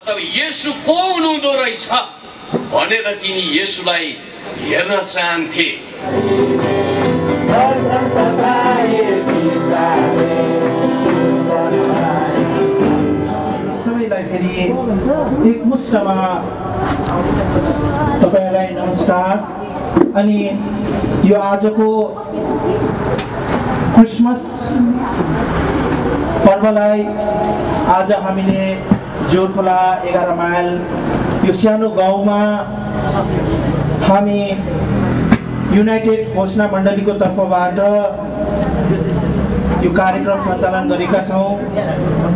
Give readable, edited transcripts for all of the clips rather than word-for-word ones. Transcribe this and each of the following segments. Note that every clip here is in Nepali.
तब येशू को हुनुहुँदो रहेछ भनेर तिनी येशूलाई हेर्न चाहन्थे। सबैलाई फेरि एकमुष्टमा तपाईहरुलाई नमस्कार। अनि यो आजको क्रिसमस पर्वलाई आज हामीले जोरखोला 11 माइल यो सानो गाउँमा हामी युनाइटेड घोषणा मण्डलीको तर्फबाट यो कार्यक्रम सञ्चालन गरेका छौं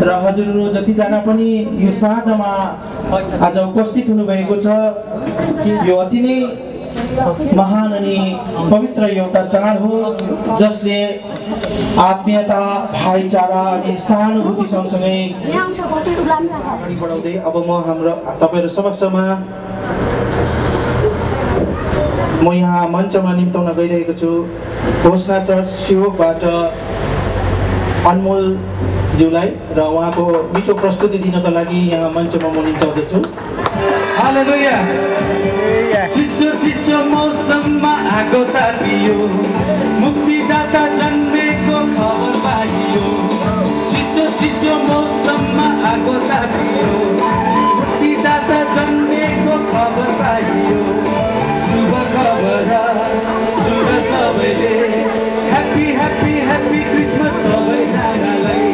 र हजुरहरु जतिजना पनि यो साँझमा आज उपस्थित हुनुभएको छ। यो अति नै महान अनि पवित्र एउटा चाड हो जसले आत्मीयता, भाइचारा अनि सहानुभूति सँगसँगै अगाडि बढाउँदै अब म हाम्रो तपाईहरु समक्षमा म यहाँ मञ्चमा निम्ताउन गइरहेको छु घोषणा चर्च सेवकबाट अनमोल ज्यूलाई र उहाँको मिठो प्रस्तुति दिनको लागि यहाँ मञ्चमा म निम्ताउँदछु। हालेलुया। चिसो चिसो मौसममा आगो तातियो, मुक्तिदाता जन्मेको खबर पाइयो। चिसो चिसो मौसममा आगो तातियो, मुक्तिदाता जन्मेको खबर पाइयो। शुभ खबर सुन सबैले, ह्याप्पी ह्याप्पी ह्याप्पी क्रिसमस सबैजनालाई।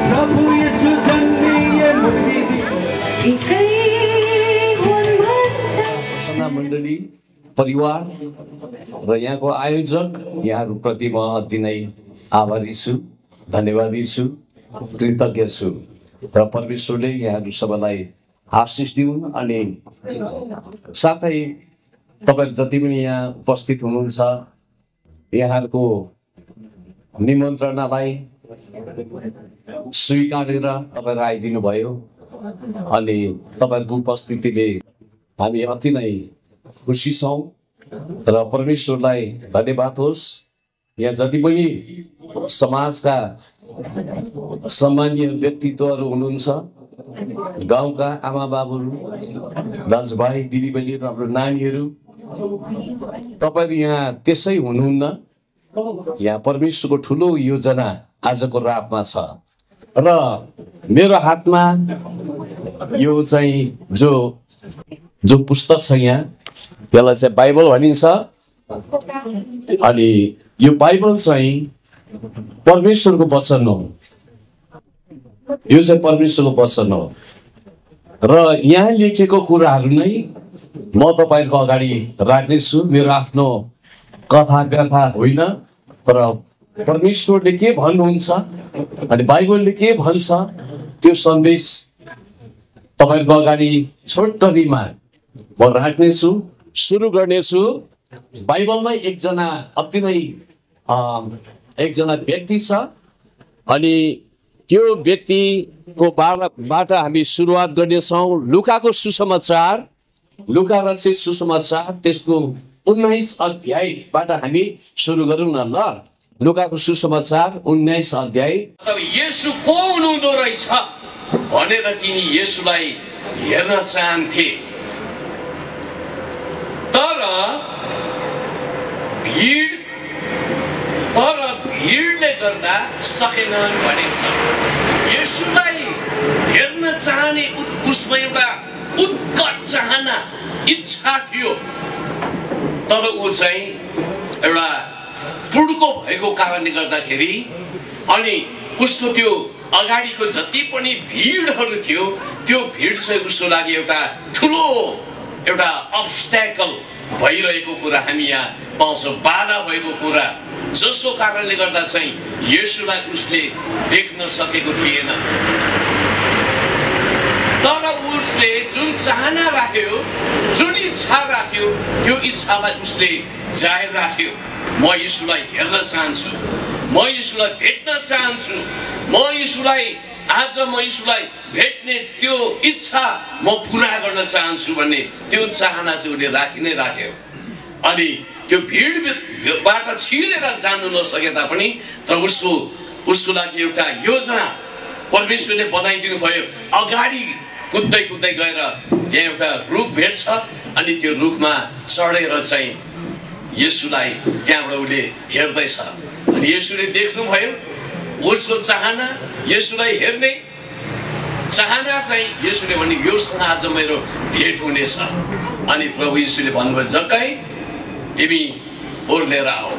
प्रभु येशू जन्मिए मुक्ति दियो। मण्डली परिवार र यहाँको आयोजक यहाँहरुप्रति म अति नै आभारी छु, धन्यवादी छु, कृतज्ञ छु र परमेश्वरले यहाँहरु सबैलाई आशिष दिउन्। अनि साथै तपाईहरु जति पनि यहाँ उपस्थित हुनुहुन्छ यहाँहरुको निमन्त्रणालाई स्वीकारेर तपाईहरु आइदिनु भयो। अनि तपाईहरुको उपस्थितिले हामी अति नै खुसी छौं र परमेश्वरलाई धन्यवाद होस्। यहाँ जति पनि समाजका सम्मानीय व्यक्तित्वहरू हुनुहुन्छ, गाउँका आमा बाबुहरू, दाजुभाइ दिदीबहिनीहरू, हाम्रो नानीहरू, तपाईहरु यहाँ त्यसै हुनुहुन्न। यहाँ परमेश्वरको ठुलो योजना आजको रातमा छ र मेरो हातमा यो चाहिँ जो पुस्तक छ यहाँ त्यसलाई चाहिँ बाइबल भनिन्छ। अनि यो बाइबल चाहिँ परमेश्वरको वचन हो। यो चाहिँ परमेश्वरको वचन हो र यहाँ लेखेको कुराहरू नै म तपाईहरुको अगाडि राख्नेछु। मेरो आफ्नो कथा व्यथा होइन, तर परमेश्वरले के भन्नुहुन्छ अनि बाइबलले के भन्छ त्यो सन्देश तपाईहरुको अगाडि छोटकरीमा म राख्नेछु, सुरु गर्नेछु। बाइबलमै एकजना व्यक्ति छ अनि त्यो व्यक्तिको बाट हामी सुरुवात गर्नेछौँ। लुकाको सुसमाचार, लुका रचित सुसमाचार त्यसको 19 अध्यायबाट हामी सुरु गरौँ न ल। लुकाको सुसमाचार 19 अध्याय। तब येशू को हुनुहुँदो रहेछ भनेर तिनी येशूलाई हेर्न चाहन्थे, तर भिडले गर्दा सकेनन् भनेछ। येशूलाई हेर्न चाहने उसमा एउटा उत्कट चाहना, इच्छा थियो, तर ऊ चाहिँ एउटा पुड्को भएको कारणले गर्दाखेरि अनि उसको त्यो अगाडिको जति पनि भिडहरू थियो त्यो भिड चाहिँ उसको लागि एउटा ठुलो एउटा अब्स्ट्याकल भइरहेको कुरा हामी यहाँ पाउँछौँ, बाधा भएको कुरा, जसको कारणले गर्दा चाहिँ येशूलाई उसले देख्न सकेको थिएन। तर उसले जुन चाहना राख्यो, जुन इच्छा राख्यो, त्यो इच्छालाई उसले जाहेर राख्यो। म येशूलाई हेर्न चाहन्छु, म येशूलाई भेट्न चाहन्छु, म येशूलाई भेट्ने त्यो इच्छा म पुरा गर्न चाहन्छु भन्ने त्यो चाहना चाहिँ उसले राखि नै राख्यो। अनि त्यो भिडबाट छिरेर जानु नसके तापनि तर उसको लागि एउटा योजना परमेश्वरले बनाइदिनु भयो। अगाडि कुद्दै कुद्दै गएर त्यहाँ एउटा रुख भेट्छ अनि त्यो रुखमा चढेर चाहिँ येशूलाई त्यहाँबाट उसले हेर्दैछ अनि येशूले देख्नुभयो उसको चाहना येशूलाई हेर्ने चाहना चाहिँ येशूले भने योसँग आज मेरो भेट हुनेछ अनि प्रभु येशूले भन्नुभयो जक्कै तिमी ओर्लेर आऊ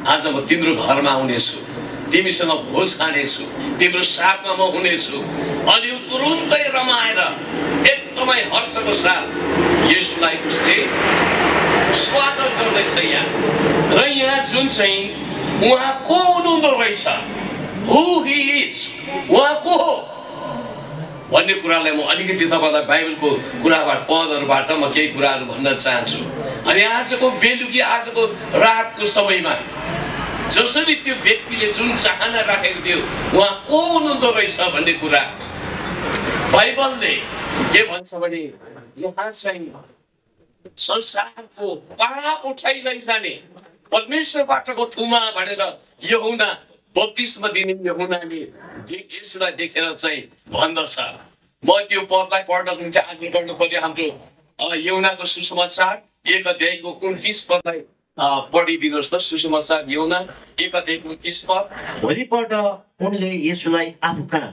आज म तिम्रो घरमा आउनेछु तिमीसँग भोज खानेछु तिम्रो साथमा म हुनेछु अनि तुरुन्तै रमाएर एकदमै हर्षको साथ येशूलाई उसले स्वागत गर्दैछ यहाँ र यहाँ जुन चाहिँ उहाँ को हुनुहुँदो रहेछ हु ही इज उहाँ को हो भन्ने कुरालाई म अलिकति तपाईँलाई बाइबलको कुराबाट पदहरूबाट म केही कुराहरू भन्न चाहन्छु अनि आजको बेलुकी आजको रातको समयमा जसरी त्यो व्यक्तिले जुन चाहना राखेको थियो उहाँ को हुनुहुँदो रहेछ भन्ने कुरा बाइबलले के भन्छ भने यहाँ चाहिँ संसारको पाप उठाइ लैजाने परमेश्वरबाटको थुमा भनेर यूहन्ना बप्तिस्मा दिने यूहन्नाले येशूलाई देखेर चाहिँ भन्दछ म त्यो पदलाई पढ्नको निम्ति आग्रह गर्नु पर्यो हाम्रो यूहन्नाको सुसमाचार 1 अध्यायको 29 पदलाई पढिदिनुहोस् त सुसमाचार यूहन्ना 1 अध्यायको 29 पद भोलिपल्ट उनले येशूलाई आफू कहाँ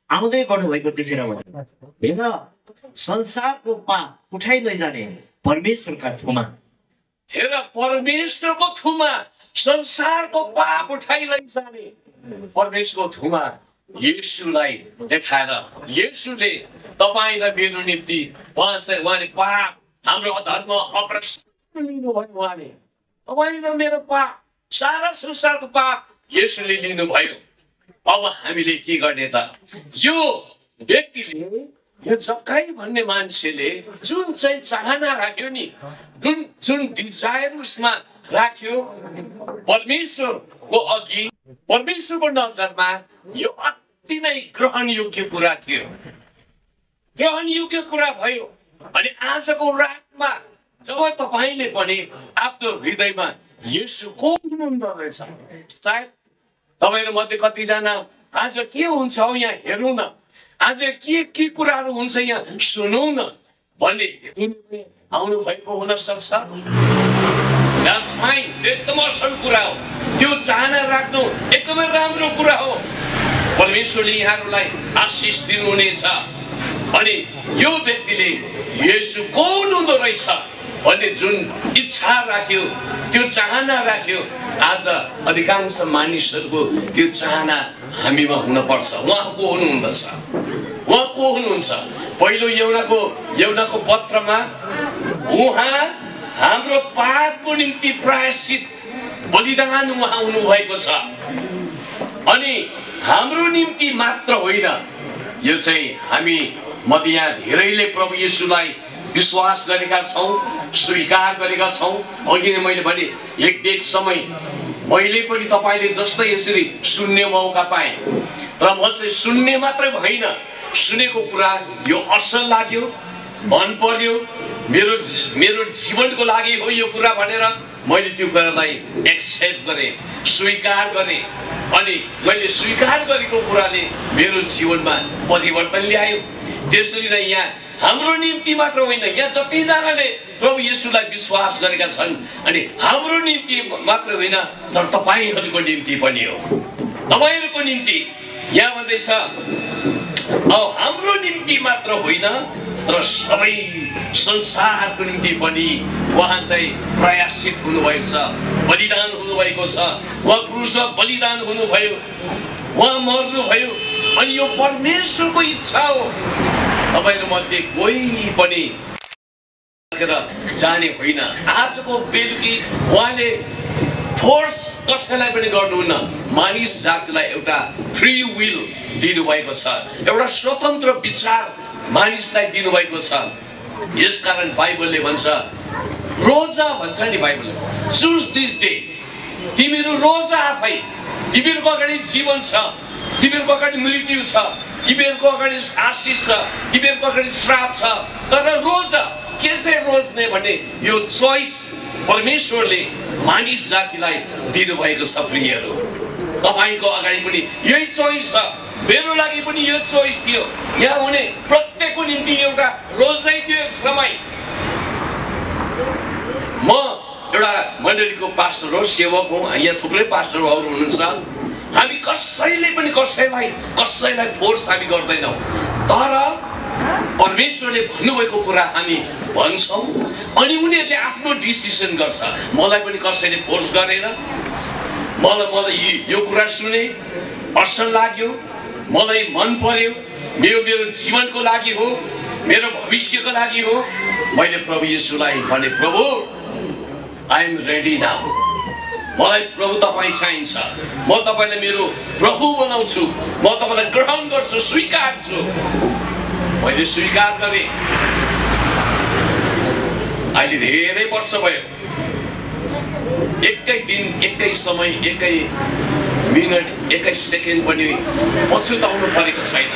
आउँदै गर्नुभएको देखेर भने हेर संसारको पाप उठाइ लैजाने परमेश्वरका थुमा हेर परमेश्वरको थुमा संसारको पाप उठाइ लैजाने परमेश्वरको थुमा येशूलाई देखाएर येशूले तपाईलाई मेरो निम्ति उहाँले पाप हाम्रो अधर्म अपराध लिनुभयो उहाँले तपाईले मेरो पाप सारा संसारको पाप येशूले लिनुभयो अब हामीले के गर्ने त यो व्यक्तिले यो जक्कै भन्ने मान्छेले जुन चाहिँ चाहना राख्यो नि जुन डिजायर उसमा राख्यो परमेश्वरको अघि परमेश्वरको नजरमा यो अति नै ग्रहण योग्य कुरा थियो ग्रहण योग्य कुरा भयो अनि आजको रातमा जब तपाईले पनि आफ्नो हृदयमा येशू को हुनुहुँदो रहेछ सायद तपाईहरु मध्ये कतिजना आज के हुन्छ हो यहाँ हेरौँ न आज के कुराहरू हुन्छ यहाँ सुनौँ न भन्ने आउनु भएको हुन सक्छ That's fine एकदम असल कुरा हो त्यो चाहना राख्नु एकदमै राम्रो कुरा हो परमेश्वरले यहाँहरूलाई आशिष दिनुहुनेछ अनि यो व्यक्तिले येशू को हुनुहुँदो रहेछ भन्ने जुन इच्छा राख्यो त्यो चाहना राख्यो आज अधिकांश मानिसहरूको त्यो चाहना हामीमा हुन पर्छ उहाँ को हुनुहुन्छ उहाँ को हुनुहुन्छ पहिलो यूहन्नाको पत्रमा उहाँ हाम्रो पापको निम्ति प्रायश्चित बलिदान उहाँ हुनु भएको छ अनि हाम्रो निम्ति मात्र होइन यो चाहिँ हामी मध्ये यहाँ धेरैले प्रभु येशूलाई विश्वास गरेका छौं स्वीकार गरेका छौं अघि नै मैले भने एक समय मैले पनि तपाईले जस्तै यसरी सुन्ने मौका पाएँ तर म चाहिँ सुन्ने मात्रै होइन सुनेको कुरा यो असल लाग्यो मन पर्यो मेरो जीवनको लागि हो यो कुरा भनेर मैले त्यो कुरालाई एक्सेप्ट गरेँ स्वीकार गरेँ अनि मैले स्वीकार गरेको कुराले मेरो जीवनमा परिवर्तन ल्यायो त्यसरी नै यहाँ हाम्रो निम्ति मात्र होइन यहाँ जतिजनाले प्रभु येशूलाई विश्वास गरेका छन् अनि हाम्रो निम्ति मात्र होइन तर तपाईहरुको निम्ति पनि हो तपाईहरुको निम्ति यहाँ भन्दैछ हाम्रो निम्ति मात्र होइन तर सबै संसारको निम्ति पनि उहाँ चाहिँ प्रयासित हुनुभएको छ बलिदान हुनुभएको छ उहाँ क्रुसमा बलिदान हुनुभयो उहाँ मर्नुभयो अनि यो परमेश्वरको इच्छा हो तपाईहरु मध्ये कोही पनि जाने होइन आजको बेलुकी उहाँले फोर्स कसैलाई पनि गर्नुहुन्न मानिस जातिलाई एउटा फ्री विल दिनुभएको छ एउटा स्वतन्त्र विचार मानिसलाई दिनुभएको छ यसकारण बाइबलले भन्छ रोजा भन्छ नि बाइबलले चुज दिस डे तिमीहरू रोजा आफै तिमीहरूको अगाडि जीवन छ तिमीहरूको अगाडि मृत्यु छ तिमीहरूको अगाडि आशिष छ तिमीहरूको अगाडि श्राप छ तर रोजा कसै रोज्ने भने यो चोइस परमेश्वरले मानिस जातिलाई दिनुभएको छ प्रियहरू तपाईको अगाडि पनि यही चोइस छ मेरो लागि पनि यो चोइस थियो। यहाँ हुने प्रत्येकको निम्ति एउटा रोजै थियो एक समय। म एउटा मण्डलीको पास्टर हो, सेवक हुँ। यहाँ थुप्रै पास्टरहरू हुनुहुन्छ। हामी कसैले पनि कसैलाई फोर्स हामी गर्दैनौँ, तर परमेश्वरले भन्नुभएको कुरा हामी भन्छौँ अनि उनीहरूले आफ्नो डिसिसन गर्छ। मलाई पनि कसैले फोर्स गरेन। मलाई यो कुरा सुने, असल लाग्यो, मलाई मन पर्यो, मेरो जीवनको लागि हो, मेरो भविष्यको लागि हो। मैले प्रभु येशूलाई भने, प्रभु आई एम रेडी नाउ। मलाई प्रभु तपाईँ चाहिन्छ। म तपाईँलाई मेरो प्रभु बनाउँछु। म तपाईँलाई ग्रहण गर्छु, स्वीकार्छु। मैले स्वीकार गरेँ। अहिले धेरै वर्ष भयो। एकै दिन, एकै समय, एकै मिनट, एकै सेकेन्ड पनि पछुताउनु परेको छैन।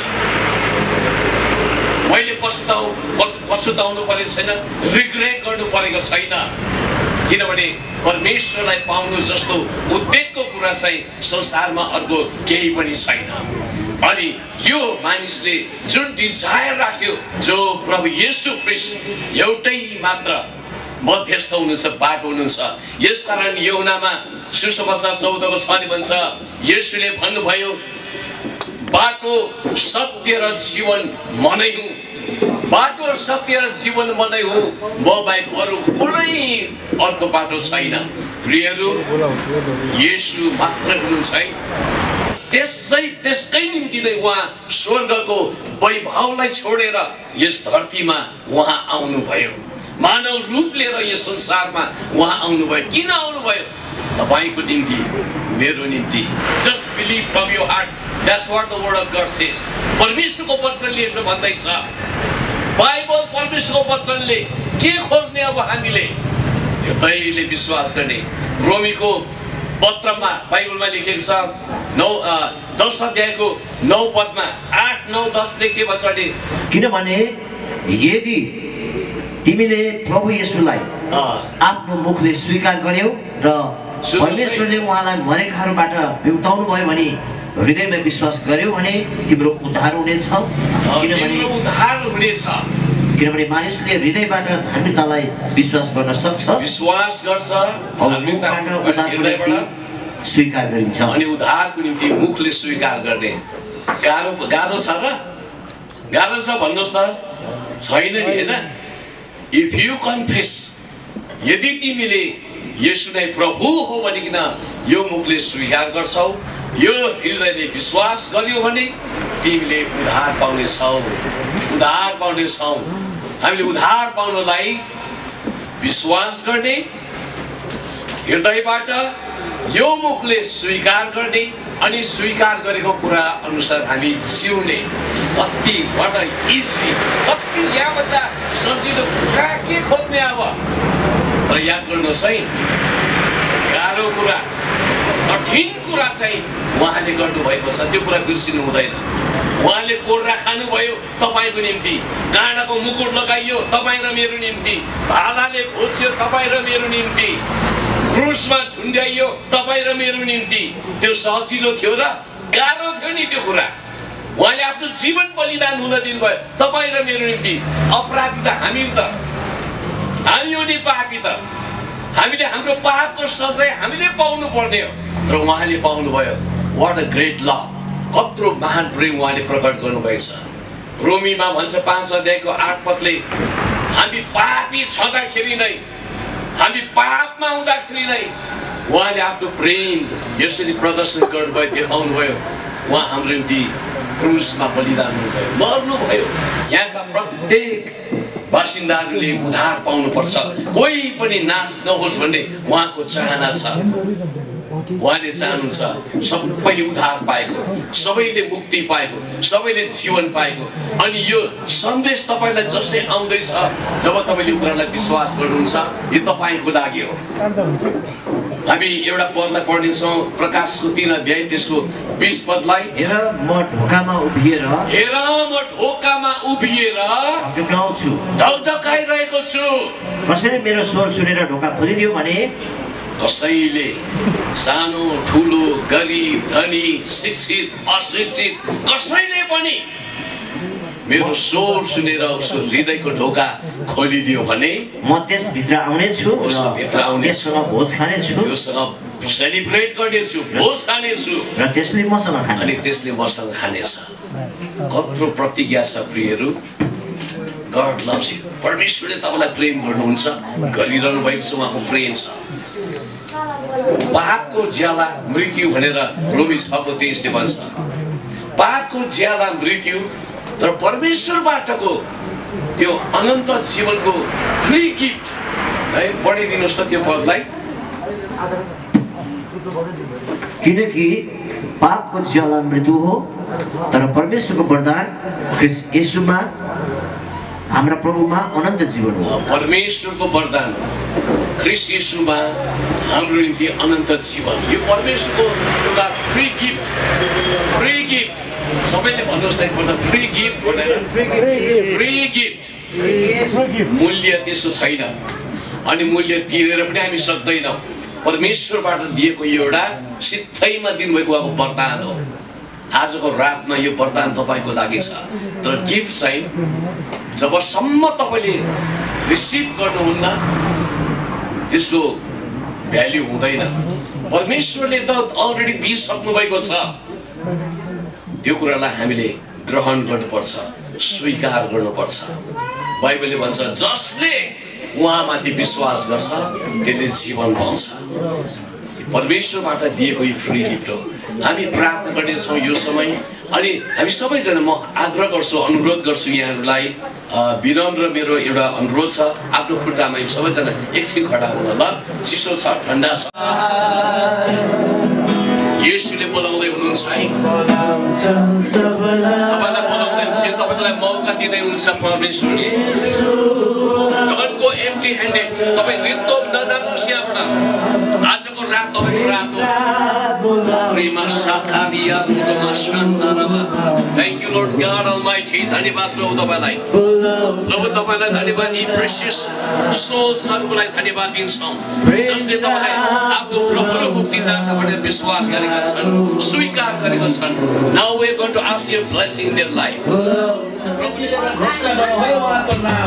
मैले पछुताउनु परेको छैन, रिग्रेट गर्नु परेको छैन। किनभने परमेश्वरलाई पाउनु जस्तो उद्देश्यको कुरा चाहिँ संसारमा अर्को केही पनि छैन। अनि यो मानिसले जुन डिजायर राख्यो, जो प्रभु येशू ख्रीष्ट एउटै मात्र मध्यस्थ हुनुहुन्छ, बाटो हुनुहुन्छ। यसकारण यूहन्नामा सुसमाचार 14 को 6 भन्छ, येशूले भन्नुभयो, बाटो सत्य र जीवन म नै हुँ। बाटो सत्य र जीवन म नै हुँ। म बाहेक अरू कुनै अर्को बाटो छैन। प्रियहरू, येशू मात्र हुनुहुन्छ है। त्यसकै निम्ति नै उहाँ स्वर्गको वैभवलाई छोडेर यस धरतीमा उहाँ आउनुभयो। मानव रूप लिएर यस संसारमा उहाँ आउनुभयो। किन आउनुभयो? तपाईको निम्ति, मेरो निम्ति। Just believe from your heart, that's what the word of God says. परमेश्वरको वचनले यसो भन्दैछ। बाइबल परमेश्वरको वचनले के खोज्ने? अब हामीले हृदयले विश्वास गर्ने। रोमीको पत्रमा बाइबलमा लेखेको छ 10 अध्यायको 9 पदमा 8, 9, 10 लेखे पछाडि, किनभने यदि तिमीले प्रभु येशूलाई आफ्नो मुखले स्वीकार गर्यौ र परमेश्वरले उहाँलाई मरेकाहरूबाट बिउताउनु भयो भने हृदयमा विश्वास गर्यौ भने तिम्रो उद्धार हुनेछ। किनभने मानिसले हृदयबाट धार्मिकतालाई विश्वास गर्न सक्छ, विश्वास गर्छ, स्वीकार गरिन्छ। अनि उद्धारको निम्ति मुखले स्वीकार गर्ने। गाह्रो छ र? गाह्रो छ भन्नुहोस् त? छैन नि, हैन? इफ यु कन्फेस, यदि तिमीले येशू नै प्रभु हो भनिकन यो मुखले स्वीकार गर्छौ, यो हृदयले विश्वास गर्यो भने तिमीले उद्धार पाउनेछौ। उद्धार पाउनेछौ। हामीले उद्धार पाउनलाई विश्वास गर्ने, हृदयबाट यो मुखले स्वीकार गर्ने अनि स्वीकार गरेको कुरा अनुसार हामी जिउने। कति बडा इजी, कति यहाँभन्दा सजिलो कहाँ के खोज्ने अब? तर याद गर्नुहोस् है, गाह्रो कुरा, कठिन कुरा चाहिँ उहाँले गर्नुभएको छ। त्यो कुरा बिर्सिनु हुँदैन। उहाँले कोर्रा खानुभयो तपाईँको निम्ति, काँडाको मुकुट लगाइयो तपाईँ र मेरो निम्ति, भालाले खोसियो तपाईँ र मेरो निम्ति, क्रुसमा झुन्ड्याइयो तपाईँ र मेरो निम्ति। त्यो सजिलो थियो र? गाह्रो थियो नि त्यो कुरा। उहाँले आफ्नो जीवन बलिदान हुन दिनुभयो तपाईँ र मेरो निम्ति। अपराधी त हामी हो नि, पापी त हामीले। हाम्रो पापको सजाय हामीले पाउनु पर्ने हो, तर उहाँले पाउनुभयो। What a great love! कत्रो महान प्रेम उहाँले प्रकट गर्नुभएको छ। रोमीमा भन्छ 5 अध्यायको 8 पदले, हामी पापी छँदाखेरि नै, हामी पापमा हुँदाखेरि नै उहाँले आफ्नो प्रेम यसरी प्रदर्शन गर्नुभयो, देखाउनुभयो। उहाँ हाम्रो निम्ति क्रुसमा बलिदान हुनुभयो, मर्नुभयो। यहाँका प्रत्येक बासिन्दाहरूले उद्धार पाउनुपर्छ, कोही पनि नाश नहोस् भन्ने उहाँको चाहना छ। उहाँले चाहनुहुन्छ सबैले उद्धार पाएको, सबैले मुक्ति पाएको, सबैले जीवन पाएको। अनि यो सन्देश तपाईलाई जसै आउँदैछ, जब तपाईले कुरालाई विश्वास गर्नुहुन्छ, यो तपाईको लागि हो। हामी एउटा पदलाई पढ्नेछौँ, प्रकाशको 3 अध्याय त्यसको 20 पदलाई। हेर म ढोकामा उभिएर ढकढकाउँछु, ढकढकाइरहेको छु। कसैले मेरो स्वर सुनेर ढोका खोलिदियो भने कसैले सानो ठुलो गरिब धनी शिक्षित अशिक्षित कसैले पनि मेरो स्वर सुनेर उसको हृदयको ढोका खोलिदियो भने म त्यसभित्र आउनेछु त्यससँग भोज खानेछु त्योसँग सेलिब्रेट गर्नेछु भोज खानेछु र त्यसले मसँग अनि खानेछ त्यसले मसँग खानेछ। कत्रो प्रतिज्ञा छ प्रियहरू। God loves you. परमेश्वरले तपाईँलाई प्रेम गर्नुहुन्छ, गरिरहनु भएको छ, उहाँको प्रेम छ। पापको ज्याला मृत्यु भनेर रोमी 6:23 भन्छ। पापको ज्याला मृत्यु, तर परमेश्वरबाटको त्यो अनन्त जीवनको फ्री गिफ्ट है। पढिदिनुहोस् त त्यो पदलाई। किनकि पापको ज्याला मृत्यु हो, तर परमेश्वरको वरदान ख्रीष्ट येशूमा हाम्रा प्रभुमा अनन्त जीवन हो। परमेश्वरको वरदान ख्रीष्ट येशूमा हाम्रो निम्ति अनन्त जीवन। यो परमेश्वरको एउटा फ्री गिफ्ट। फ्री गिफ्ट सबैले भन्नुहोस् एकपल्ट फ्री गिफ्ट भनेर। Free gift. मूल्य त्यसको छैन अनि मूल्य तिरेर पनि हामी सक्दैनौँ। परमेश्वरबाट दिएको यो एउटा सित्थैमा दिनुभएको उहाँको वरदान हो। आजको रातमा यो वरदान तपाईँको लागि छ, तर गिफ्ट चाहिँ जबसम्म तपाईँले रिसिभ गर्नुहुन्न त्यसको भ्याल्यु हुँदैन। परमेश्वरले त अलरेडी दिइसक्नु भएको छ। त्यो कुरालाई हामीले ग्रहण गर्नुपर्छ, स्वीकार गर्नुपर्छ। बाइबलले भन्छ जसले उहाँमाथि विश्वास गर्छ त्यसले जीवन पाउँछ। परमेश्वरबाट दिएको यो फ्री गिफ्ट हो। हामी प्रार्थना गर्नेछौँ यो समय अनि हामी सबैजना म आग्रह गर्छु, अनुरोध गर्छु यहाँहरूलाई, विनम्र मेरो एउटा अनुरोध छ, आफ्नो खुट्टामा सबैजना एकछिन खडा हुनु ल। चिसो छ, ठन्डा छ, येशूले बोलाउँदै हुनुहुन्छ है। तपाईँलाई बोलाउँदै हुन्छ, तपाईँलाई मौका दिँदै हुन्छ परमेश्वरले। Don't go empty handed. तपाईँ रित्तो नजानुहोस् यहाँबाट। आजको रात तपाईँको रात हो। Thank you lord God Almighty. धन्यवाद प्रभु तपाईँलाई। प्रभु तपाईँलाई धन्यवाद। यी प्रेसियस सोल्सहरूलाई धन्यवाद दिन्छौँ जसले तपाईँलाई आफ्नो प्रभु र मुक्तिदाताबाट विश्वास गरेका छन्, स्वीकार गरेका छन्। Now we are going to ask your blessing in their life. प्रभुले घोषणा गर्नुभयो उहाँको नाम